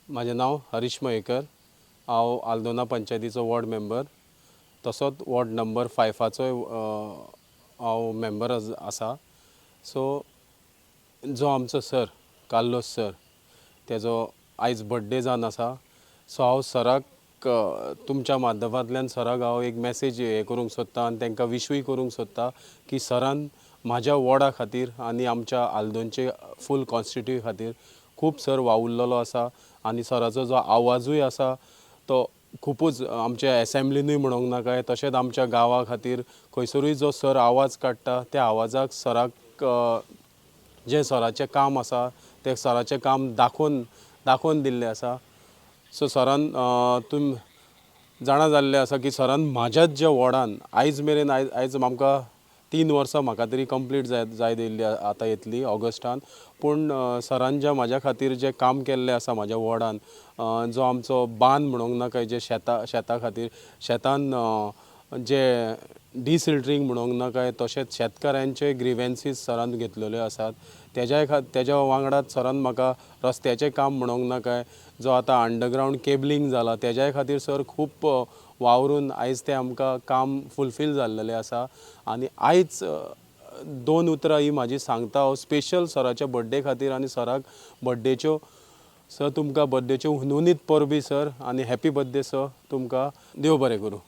म्हाजें नांव हरीश मयेकर. हांव आल्दोना पंचायतीचो वॉर्ड मेंबर, तसोच वॉर्ड नंबर 5चोय हांव मेंबर आसा. सो जो आमचो सर कार्लोस सर, तेजो आयज बड्डे जावन आसा. सो हांव सराक तुमच्या माध्यमांतल्यान सराक हांव एक मॅसेज हें करूंक सोदता आनी तांकां विशूय करूंक सोदता की सरान म्हाज्या वॉर्डा खातीर आनी आमच्या आल्दोनचे फूल कॉन्स्टिट्यूय खातीर खूब सर वावुरलेलो आसा आनी सराचो जो आवाजूय आसा तो खुबूच आमच्या एसेंब्लिनूय म्हणूंक नाका, तशेंच आमच्या गांवा खातीर खंयसरूय जो सर आवाज काडटा त्या आवाजाक सराक जें सराचें काम आसा तें सराचें काम दाखोवन दाखोवन दिल्लें आसा. सो सरान, तुमी जाणा जाल्लें आसा की सरान म्हाज्याच ज्या वॉर्डान आयज मेरेन, आयज आयज आमकां 3 वर्सां म्हाका तरी कंप्लीट जायत येयल्ली, आतां येतली ऑगस्टान. पूण सरान ज्या म्हाज्या खातीर जें काम केल्लें आसा म्हाज्या वॉर्डान, जो आमचो बांद म्हणूंक नाका, जे शेता खातीर शेतान जे डिसिल्टींग म्हणूंक नाका, तशेंच शेतकारांचे ग्रिवेन्सीस सरान घेतलेल्यो आसात. तेज्या वांगडाच सरान म्हाका रस्त्याचें काम म्हणूंक नाका, जो आतां अंडरग्रावंड केबलींग जाला, तेज्याय खातीर सर खूब वावरून आयज तें आमकां काम फुलफील जाल्लेलें आसा. आनी आयज दोन उतरां ही म्हाजी सांगता हांव स्पेशल सराच्या बड्डे खातीर आनी सराक बड्डेच्यो, सर, तुमकां बड्डेच्यो हुनहुनीत परबी सर आनी हॅपी बर्थडे सर तुमकां. देव बरें करूं.